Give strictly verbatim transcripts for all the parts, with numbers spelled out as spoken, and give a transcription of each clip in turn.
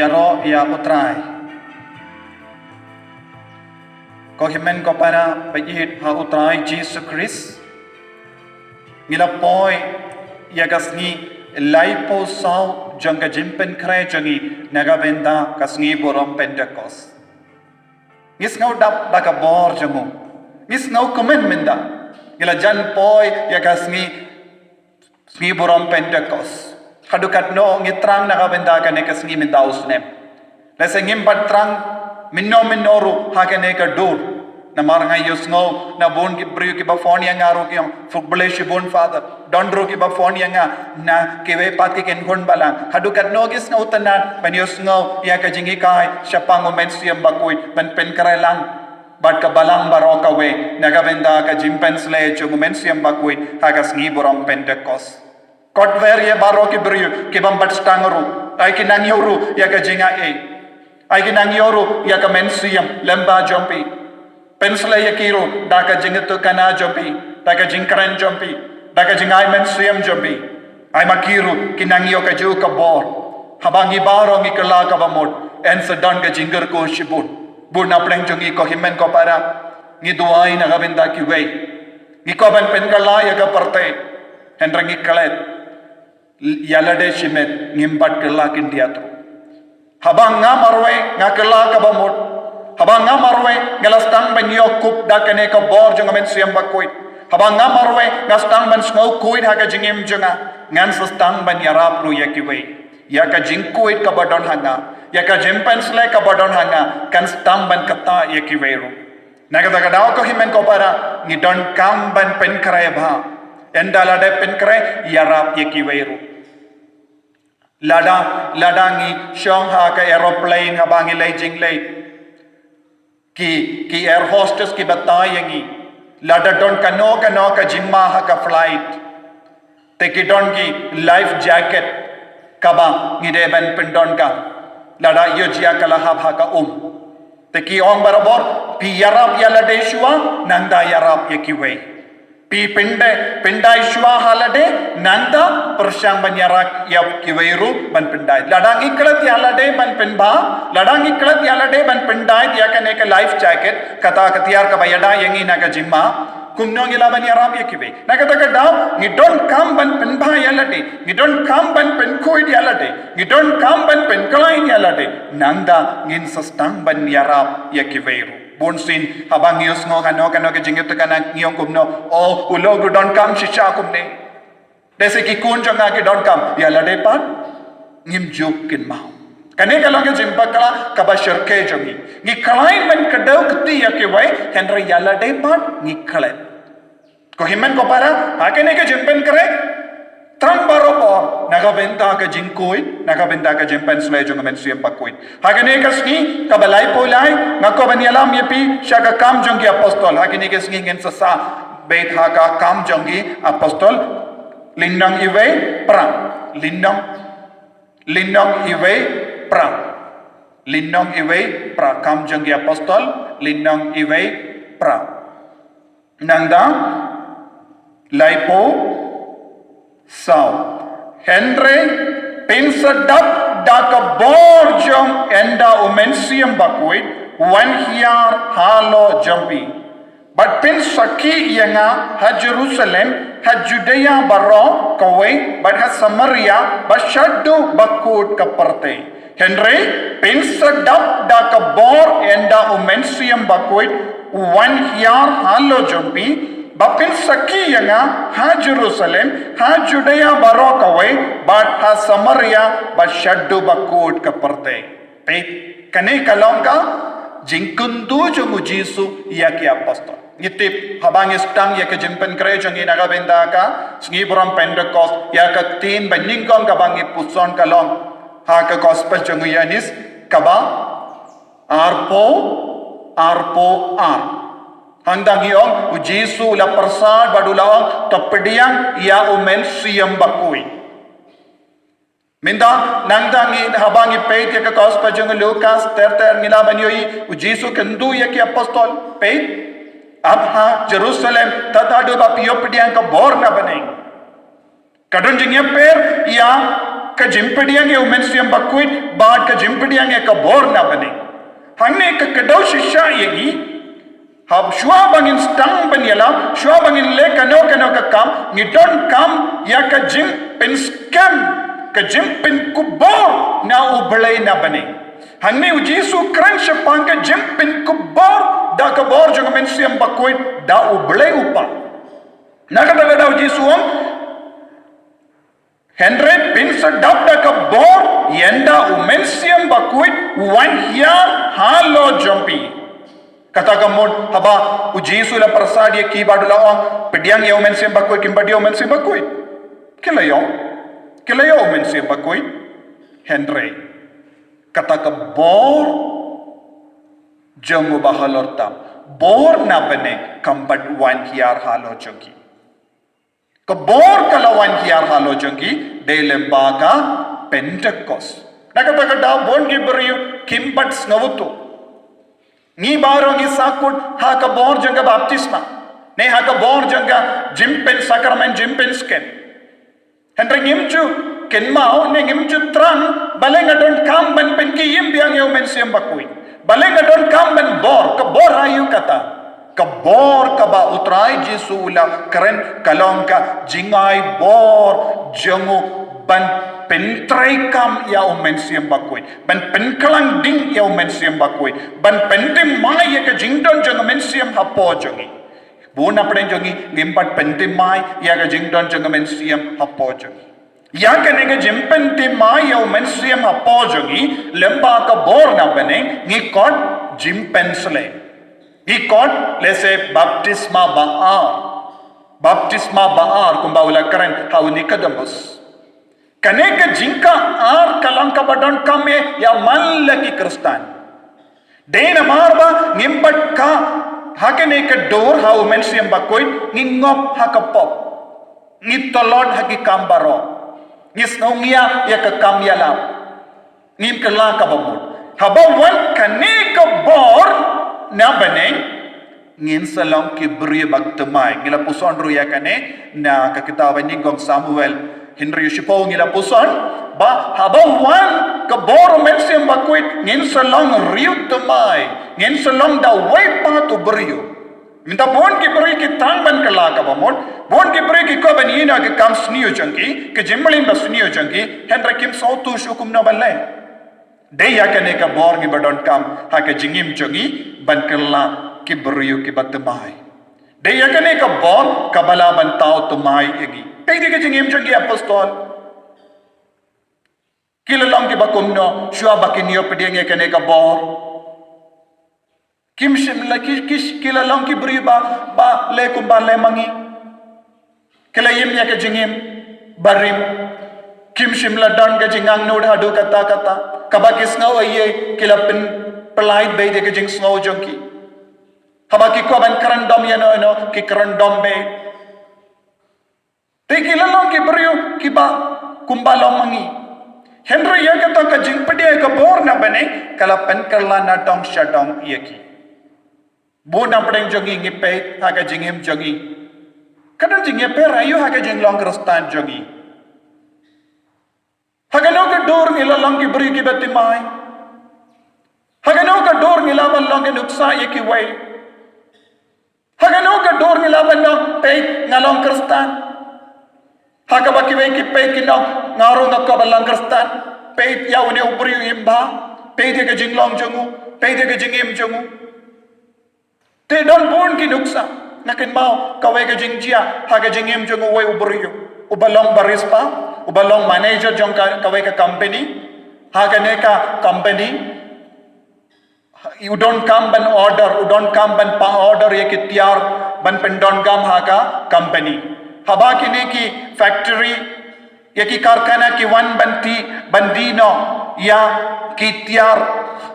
Ro ïa U Trai. Ko hynmen ko para, ba ïeit ha U Trai Jisu Khrist, ngi la poi ïa ka sngi laiphew saw jong ka jingpynkhreh jong ngi na ka bynta ka sngi burom Pentekost. Ngi sngew dap da ka bor jong u. Ngi sngew kmen mynta. Ngi la jan poi ïa ka sngi, sngi burom Pentekost. Haduh katno ngi thrang na ka bynta kane ka sngi mynta u snem. Lehse ngim pat thrang mynno mynno ruh ha kane ka dur. Namar nga ïohsngew na bun ki briew kiba phone ïa nga ruh ki ong, khublei shibun Father. Don ruh kiba phone ïa nga na kiwei pat ki kynhun balang. Haduh katno ngi sngewtynnat ban ïohsngew ïa ka jinghikai shaphang u Mynsiem Bakhuid ban pynkhreh lang bad ka balang baroh kawei na ka bynta ka jingpynsleh jong u Mynsiem Bakhuid ha ka sngi burom Pentekost. Kot wer ïa baroh ki briew ki bym pat sdang ruh, ai ki nang ïoh ruh ïa ka jingai, ai ki nang ïoh ruh ïa ka mynsiem lyngba jong phi. Pynsleh ïa ki ruh da ka jingïathuhkhana jong phi, da ka jingkren jong phi, da ka jingai mynsiem jong phi. Ai ma ki ruh ki nang ïoh kajuh ka bor. Haba ngi baroh ngi kylla kaba mut, yn sa don ka jingkyrkhu shibun. Bun na pdeng jong ngi ko hynmen ko para, ngi duwai na ka bynta kiwei. Ngi kwah ban pynkylla ïa ka pyrthei, hynrei ngi klet. Ïa lade shimet ngim pat kylla khyndiat ruh. Haba nga marwei nga kylla kaba mut. Haba nga marwei nga la sdang ban ïoh kup da kane ka bor jong u Mynsiem Bakhuid. Haba nga marwei nga sdang ban sngewkhuid ha ka jingim jong nga, ngan sa sdang ban ïarap ruh ïa kiwei. Ïa ka jingkhuid kaba don ha nga, ïa ka jingpynsleh kaba don ha nga, kan sdang ban ktah ïa kiwei ruh. Na kata ka daw ko hynmen ko para, ngi donkam ban pynkhreh bha. Ynda lade pynkhreh, ïarap ïa kiwei ruh. Lada, lada ngi shong ha ka aeroplane haba ngi leit jingleit, ki, ki air hostess ki batai ïa ngi. Lada don kano kano ka jingma ha ka flight, te ki don ki life jacket kaba ngi dei ban pyndonkam. Lada ïoh jia ka la hap ha ka um, te ki ong barabor, phi ïarap ïa lade shuwa, nangta ïarap ïa kiwei. Phi pyndait, pyndait shuwa ha lade, nangta pyrshang ban ïarap ïa kiwei ruh ban pyndait. Lada ngi klet ïa lade ban pynbha, lada ngi klet ïa lade ban pyndait ïa kane ka life jacket, kata ka tiar kaba ïada ïa ngi na ka jingma, kumno ngi lah ban ïarap ïa kiwei? Na kata ka daw, ngi donkam ban pynbha ïa lade, ngi donkam ban pynkhuid ïa lade, ngi donkam ban pynkhlaiñ ïa lade, nangta ngin sa sdang ban ïarap ïa kiwei ruh. Bunsien, haba ngi ïohsngew kano kano ka jingïathuhkhana ngi ong kumno, oh, u lok u donkam shisha kumne. Lehse ki khun jong nga ki donkam, ïa lade pat ngim ju kynmaw. Kane ka long ka jingbakla kaba shyrkhei jong ngi. Ngi khlaiñ ban kdew kti ïa kiwei, hynrei ïa lade pat ngi klet. Ko hynmen ko para, ha kane ka jingpynkhreh, thrang barabor na ka bynta ka jingkhuid, na ka bynta ka jingpynsleh jong u Mynsiem Bakhuid. Ha kane ka sngi kaba laiphew lai, nga kwah ban ïalam ïa phi sha ka Kam jong ki Apostol. Ha kane ka sngi ngin sa sah beit ha ka Kam jong ki Apostol, lynnong iwei phra, lynnong, lynnong iwei phra, lynnong iwei phra, Kam jong ki Apostol, lynnong iwei phra. Nangta, laiphew saw. Hynrei phin sa dap da ka bor jong ynda u Mynsiem Bakhuid u wan hiar halor jong phi. Bad phin sakhi ïa nga ha Jerusalem, ha Judea baroh kawei, bad ha Samaria, bad shaduh ba kut ka pyrthei. Hynrei phin sa dap da ka bor ynda u Mynsiem Bakhuid u wan hiar halor jong phi, ba phin sakhi ïa nga ha Jerusalem, ha Judea baroh kawei, bad ha Samaria, bad shaduh ba kut ka pyrthei. Peit, kane ka long ka jingkyntu jong u Jisu ïa ki Apostol. Ngi tip, haba ngi sdang ïa ka jingpynkhreh jong ngi na ka bynta ka sngi burom Pentekost, ïa ka ktien ba nyngkong kaba ngi puson ka long ha ka Gospel jong u Ïoannis, kaba arphew, arphew ar. Hangta ngi ong, u Jisu u la pyrsad bad u la ong, to pdiang ïa u Mynsiem Bakhuid. Mynta, nangta ngi, haba ngi peit ïa ka Gospel jong u Lukas, ter ter ngi lah ban ïohi, u Jisu u kyntu ïa ki Apostol, peit, ap ha Jerusalem, tad haduh ba phi ïoh pdiang ka bor na bneng. Ka don jingïapher ïa Ka jingpdiang ïa u Mynsiem Bakhuid bad ka jingpdiang ïa ka bor na bneng. Hangne ka kdew shisha ïa ngi. Haba shuwa ba ngin sdang ban ïalap, shuwa ba ngin leh kano kano ka kam, ngi donkam ïa ka jingpynskhem, ka jingpynkupbor na U Blei na bneng. Hangne U Jisu u kren shaphang ka jingpynkupbor da ka bor jong U Mynsiem Bakhuid da U Blei U Kpa. Na kata ka daw U Jisu u ong, hynrei phin sa dap da ka bor ynda U Mynsiem Bakhuid u wan hiar halor jong phi. Kata ka mut haba U Jisu u la pyrsad ïa ki bad u la ong, pdiang ïa U Mynsiem Bakhuid, kim pat ïoh U Mynsiem Bakhuid. Ki la ïoh, ki la ïoh U Mynsiem Bakhuid. Hynrei kata ka bor jong U Bahalor tam, bor na bneng kam pat wan hiar halor jong ki. Ka bor ka la wan hiar halor jong ki dei lyngba ka Pentekost. Na kata ka daw bun ki briew kim pat sngewthuh. Ngi baroh ngi sahkut ha ka bor jong ka baptisma, ne ha ka bor jong ka jingpyn, sakramen jingpynskhem. Hynrei ngim ju kynmaw ne ngim ju thrang balei nga donkam ban pynkhie im biang ïa U Mynsiem Bakhuid, balei nga donkam ban bor, ka bor aïu kata? Ka bor kaba U Trai Jisu u la kren ka long ka jingai bor jong u ban pyntreikam ïa U Mynsiem Bakhuid, ban pynkhlaiñ ding ïa U Mynsiem Bakhuid, ban pynthymmai ïa ka jingdon jong U Mynsiem hapoh jong ngi. Bun na pdeng jong ngi ngim pat pynthymmai ïa ka jingdon jong U Mynsiem hapoh jong ngi. Ïa kane ka jingpynthymmai ïa U Mynsiem hapoh jong ngi lyngba ka bor na bneng ngi khot jingpynsleh. Ngi khot lehse baptisma ba ar. Baptisma ba ar kumba u la kren ha u Nikodemus. Kane ka jingkha ar ka long kaba donkam eh ïa man la ki Khristan. Dei namar ba ngim pat kha ha kane ka dur ha U Mynsiem Bakhuid, ngi ngop ha ka pop. Ngi tlot ha ki kam baroh. Ngi sngewngiah ïa ka kam ïalap. Ngim kylla kaba mut. Haba wan kane ka bor na bneng, ngin sa long ki briew ba thymmai. Ngi la puson ruh ïa kane na ka kitab ba nyngkong Samuel hynriew shiphew, ngi la puson ba haba wan ka bor U Mynsiem Bakhuid ngin sa long riew thymmai, ngin sa long da uwei pat u briew. Mynta bun ki briew ki thrang ban kylla kaba mut, bun ki briew ki kwah ban ïehnoh ïa ka kam sniew jong ki, ka jingmlien ba sniew jong ki, hynrei kim sngewthuh shuh kumno ban leh. Dei ïa kane ka bor ngi ba donkam ha ka jingim jong ngi ban kylla ki briew kiba thymmai. Dei ïa kane ka bor kaba lah ban thaw thymmai ïa ngi. Peit ïa ka jingim jong ki apostol. Ki la long kiba kumno shuwa ba kin ïoh pdiang ïa kane ka bor? Kim shym la ki, ki, ki la long ki briew ba, ba leh kumba leh ma ngi. Ki la im ïa ka jingim barim. Kim shym la don ka jingangnud haduh katta katta. Kaba ki sngew eiei ki la pynpyllait beit ïa ka jingsngew jong ki. Haba ki kwah ban kren dom ïano ïano ki kren dom beit. Te ki la long ki briew kiba kumba long ma ngi. Hynrei ïa kata ka jingpdiang ïa ka bor na bneng ka la pynkylla na dong sha dong ïa ki. Bun na pdeng jong ngi ngi peit ha ka jingim jong ngi. Ka don jingïapher aïu ha ka jinglong Khristan jong ngi? Ha kano ka dur ngi la long ki briew kiba thymmai? Ha kano ka dur ngi lah ban long ki nuksa ïa kiwei? Ha kano ka dur ngi lah ban ong peit nga long Khristan? Ha kaba kiwei ki peit ki ong nga ruh nga kwah ban long Khristan. Peit ïa une u briew im bha. Peit ïa ka jinglong jong u. Peit ïa ka jingim jong u. Te don bun ki nuksa. Nga kynmaw kawei ka jingjia ha ka jingim jong uwei u briew uba long barispa, uba long manager jong ka, kawei ka company. Ha kane ka company u donkam ban order, u donkam ban pah order ïa ki tiar ban pyndonkam ha ka company. Haba kine ki factory ïa ki karkhana ki wan ban tih, ban die noh ïa ki tiar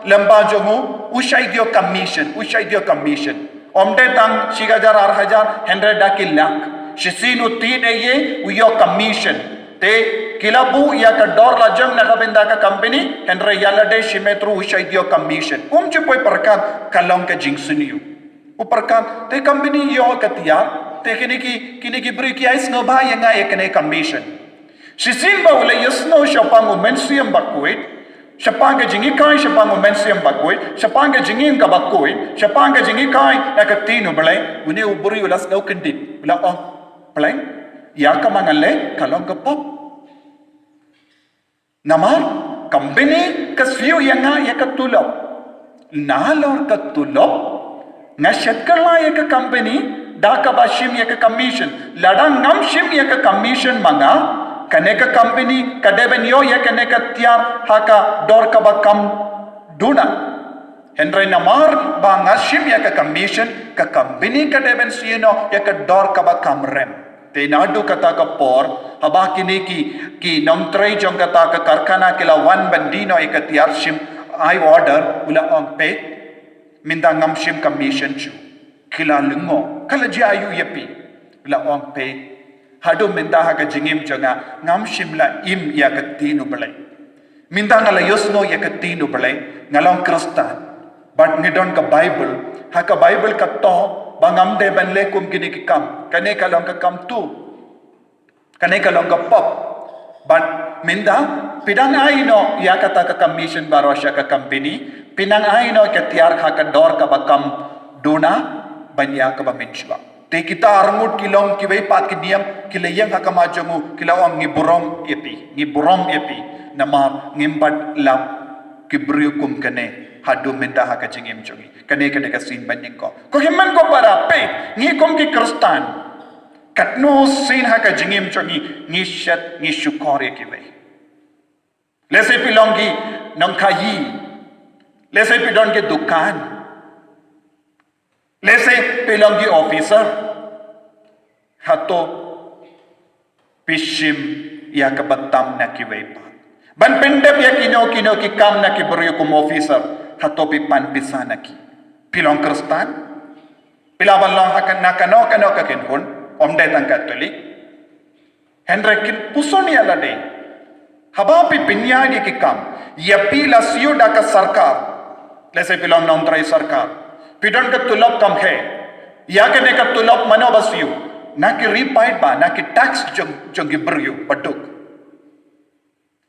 lyngba jong u, u shait ïoh commission, u shait ïoh commission. Ym dei tang shi hajar ar hajar, hynrei da ki lak. Shisien u tih ne ïa u ïoh commission. Te ki la buh ïa ka dor la jong na ka bynta ka company, hynrei ïa lade shimet ruh u shait ïoh commission. Um ju poi pyrkhat ka long ka jingsniew. U pyrkhat te company ïoh ka tiar, te kine ki, kine ki briew ki ai sngewbha ïa nga ïa kane commission. Shisien ba u la ïasnoh shaphang u Mynsiem Bakhuid, shaphang ka jinghikai shaphang u Mynsiem Bakhuid, shaphang ka jingim kaba khuid, shaphang ka jinghikai na ka ktien u Blei, une u briew u la sngewkyndit, u la ong, Blei, ïa kaba nga leh ka long ka pop. Namar kam bni ka siew ïa nga ïa ka tulop. Nalor ka tulop, nga shet kylla ïa ka company da kaba shim ïa ka commission. Lada ngam shim ïa ka commission ma nga, kane ka company ka dei ban ïoh ïa kane ka tiar ha ka dor kaba kam duna. Hynrei namar ba nga shim ïa ka commission, ka company ka dei ban siew noh ïa ka dor kaba kam rem. Te naduh kata ka por, haba kine ki, ki nongtrei jong kata ka karkhana ki la wan ban die noh ïa ka tiar shim high order, u la ong, peit, mynta ngam shim commission shuh. Ki la lyngngoh, ka la jia aiu ïa phi? U la ong, peit, haduh mynta ha ka jingim jong nga ngam shym la im ïa ka ktien u Blei. Mynta nga la ïohsngew ïa ka ktien u Blei, nga long Khristan. Bad ngi don ka Baibl, ha ka Baibl ka thoh ba ngam dei ban leh kum kine ki kam. Kane ka long ka kam tuh. Kane ka long ka pop. Bad mynta, phi dang ai noh ïa kata ka commission baroh sha ka company, phi dang ai noh ka tiar ha ka dor kaba kam duna ban ïa kaba mynshuwa. Te kita arngut ki long kiwei pat ki niam, ki la ïeng ha khmat jong u, ki la ong, ngi burom ïa phi, ngi burom ïa phi. Namar ngim pat lap ki briew kum kane haduh mynta ha ka jingim jong ngi. Kane ka dei ka sien ba nyngkong. Ko hynmen ko para, peit, ngi kum ki Khristan, katno sien ha ka jingim jong ngi ngi shet, ngi shukor ïa kiwei. Lehse phi long ki nongkhaïi. Lehse phi don ki dukan. Lehse phi long ki officer. Hato phi shim ïa kaba tam na kiwei pat? Ban pyndep ïa kino kino ki kam na ki briew kum officer, hato phi pan pisa na ki? Phi long Khristan? Phi lah ban long ha ka, na kano kano ka kynhun, ym dei tang Katholik. Hynrei kin puson ïa lade. Haba phi pynïaid ïa ki kam, ïa phi la siew da ka sorkar. Lehse phi long nongtrei sorkar. Phi don ka tulop kam heh. Ïa kane ka tulop mano ba siew? Na ki ri paidbah, na ki tax jong, jong ki briew ba duk.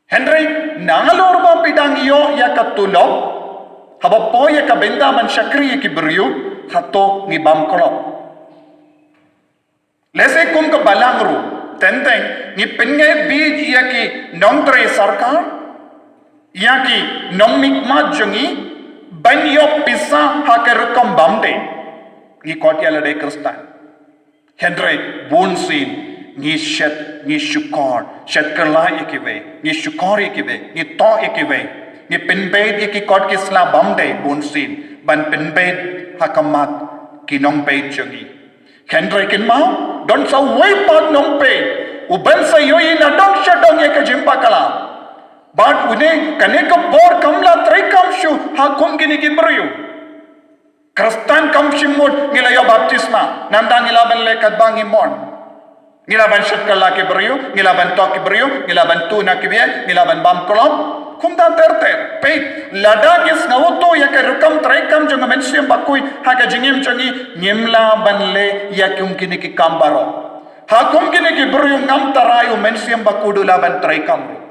Hynrei nalor ba phi dang ïoh ïa ka tulop, haba poi ïa ka bynta ban shakri ïa ki briew, hato ngi bam klop? Lehse kum ka balang ruh, teng teng ngi pynngeit beit ïa ki nongtrei sorkar, ïa ki nongmihkhmat jong ngi, ban ïoh pisa ha ka rukom bam dei. Ngi khot ïa lade Khristan. Hynrei bunsien ngi shet, ngi shukor, shet kylla ïa kiwei, ngi shukor ïa kiwei, ngi thoh ïa kiwei, ngi pynbeit ïa ki kot ki sla bam dei bunsien, ban pynbeit ha khmat ki nongbeit jong ngi. Hynrei kynmaw, don sa uwei pat nongpeit uban sa ïohi na dong sha dong ïa ka jingbakla. Bad une, kane ka bor kam lah treikam shuh ha kum kine ki briew. Khristan kam shym mut ngi la ïoh baptisma, nangta ngi lah ban leh katba ngi mon. Ngi lah ban shet kylla ki briew, ngi lah ban thoh ki briew, ngi lah ban tu na ki bieit, ngi lah ban bam klop. Kumta ter ter, peit, lada ngi sngewthuh ïa ka rukom treikam jong u Mynsiem Bakhuid ha ka jingim jong ngi, ngim lah ban leh ïa kum kine ki kam baroh. Ha kum kine ki briew ngam tharai u Mynsiem Bakhuid u lah ban treikam ruh.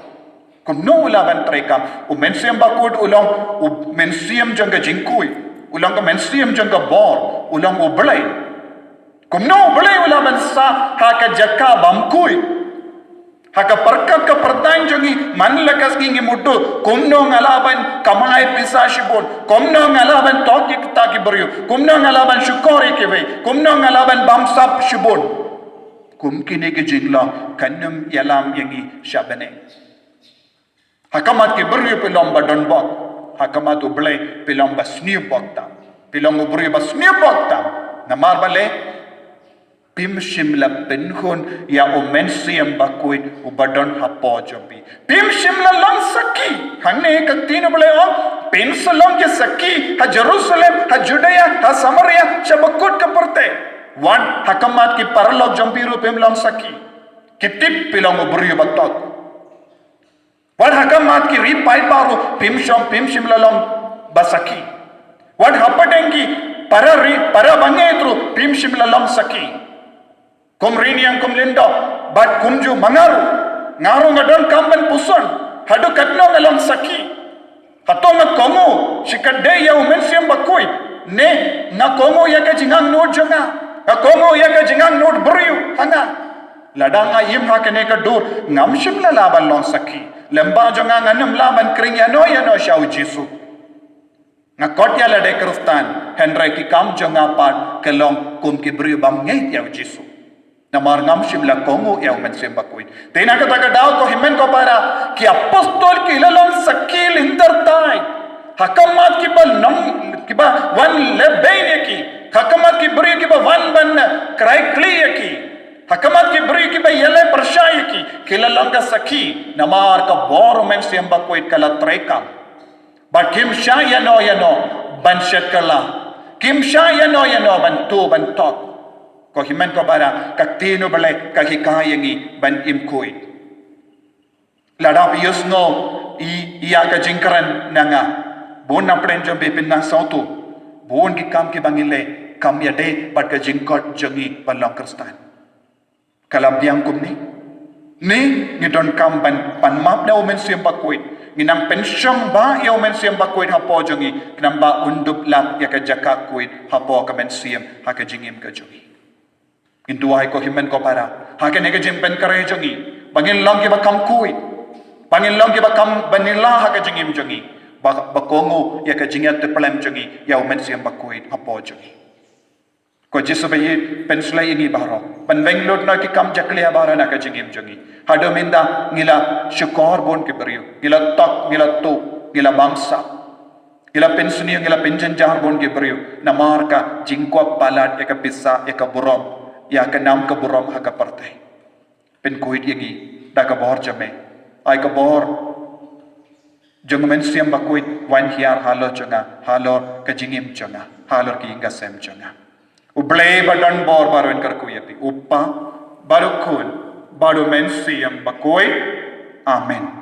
Kumno u lah ban treikam? U Mynsiem Bakhuid u long u mynsiem jong ka jingkhuid, u long ka mynsiem jong ka bor, u long U Blei. Kumno U Blei u lah ban sah ha ka jaka bam khuid? Ha ka pyrkhat ka pyrthei jong ngi, man la ka sngi ngi mutdur, kumno nga lah ban kamai pisa shibun, kumno nga lah ban thoh ïa kita ki briew, kumno nga lah ban shukor ïa kiwei, kumno nga lah ban bamsap shibun. Kum kine ki jinglong kan ym ïalam ïa ngi sha bneng. Ha khmat ki briew phi long ba don bok, ha khmat U Blei phi long ba sniew bok tam. Phi long u briew ba sniew bok tam. Namar balei? Phim shym la pynhun ïa u Mynsiem Bakhuid uba don hapoh jong phi. Phim shym la long sakhi. Hangne ka ktien U Blei ong, phin sa long ki sakhi ha Jerusalem, ha Judea, ha Samaria, sha bakut ka pyrthei. Wat ha khmat ki paralok jong phi ruh phim long sakhi. Ki tip phi long u briew ba thok. Wat ha khmat ki ri paidbah ruh phim shym, phim shym la long ba sakhi. Wat hapdeng ki para ri, para bangeit ruh phim shym la long sakhi. Kum Ri Niang, kum Lyngdoh, bad kumjuh ma nga ruh, Nga ruh nga donkam ban puson haduh katno nga long sakhi. Hato nga kohnguh shikatdei ïa u Mynsiem Bakhuid, ne nga kohnguh ïa ka jingangnud jong nga? Nga kohnguh ïa ka jingangnud briew ha nga? Lada nga im ha kane ka dur, ngam shym la lah ban long sakhi. Lem bad jong nga, ngam lah ban khring ïano ïano sha u Jisu. Nga khot ïa lade Khristan, hynrei ki kam jong nga pat ki long kum ki briew bym ngeit ïa u Jisu. Namar ngam shym la kohnguh ïa u Mynsiem Bakhuid. Te na kata ka daw, ko hynmen ko para, ki apostol ki la long sakhi lyngkhuid. Ha khmat kiba nang, kiba wan lehbeiñ ïa ki. Ha khmat ki briew kiba wan ban krai khlieh ïa ki. Ha khmat ki briew kiba ïaleh pyrshah ïa ki. Ki la long ka sakhi. Namar ka bor u Mynsiem Bakhuid ka la treikam. Bad kim shah ïano ïano ban shet kylla. Kim shah ïano ïano ban tuh ban tok. Ko hynmen ko para, ka ktien u Blei ka hikai ïa ngi ban im khuid. Lada phi ïohsngew ïa ka jingkren na nga, bun na pdeng jong phi phin nang sngewthuh. Bun ki kam kiba ngi leh kam ïadei bad ka jingkhot jong ngi ban long Khristan. Ka la biang kumne. Ngi, ngi donkam ban pan map na u Mynsiem Bakhuid. Ngi nang pynshong ba ïa u Mynsiem Bakhuid hapoh jong ngi, khnang ba un dup lad ïa ka jaka khuid hapoh ka mynsiem, ha ka jingim ka jong ngi. Ngin duwai ko hynmen ko para, ha kane ka jingpynkhreh jong ngi, ba ngin long kiba kham khuid, ba ngin long kiba kham banyngkong ha ka jingim jong ngi, ba, ba kohnguh ïa ka jingïatiplem jong ngi ïa u Mynsiem Bakhuid hapoh jong ngi. Ko Jisu ba ïeit, pynshlei ïa ngi baroh ban weng lut na ki kam jakhlia baroh na ka jingim jong ngi. Haduh mynta ngi la shukor bun ki briew, ngi la tok, ngi la tuh, ngi la bamsap, ngi la pynsniew, ngi la pynjynjar bun ki briew namar ka jingkwah palat ïa ka pisa, ïa ka burom, ïa ka nam ka burom ha ka pyrthei. Pynkhuid ïa ngi da ka bor jong me. Ai ka bor jong u Mynsiem Bakhuid wan hiar halor jong nga, halor ka jingim jong nga, halor ka ïing ka sem jong nga. U Blei ba don bor baroh un kyrkhu ïa phi, u Kpa, bad u Khun, bad u Mynsiem Bakhuid. Amen.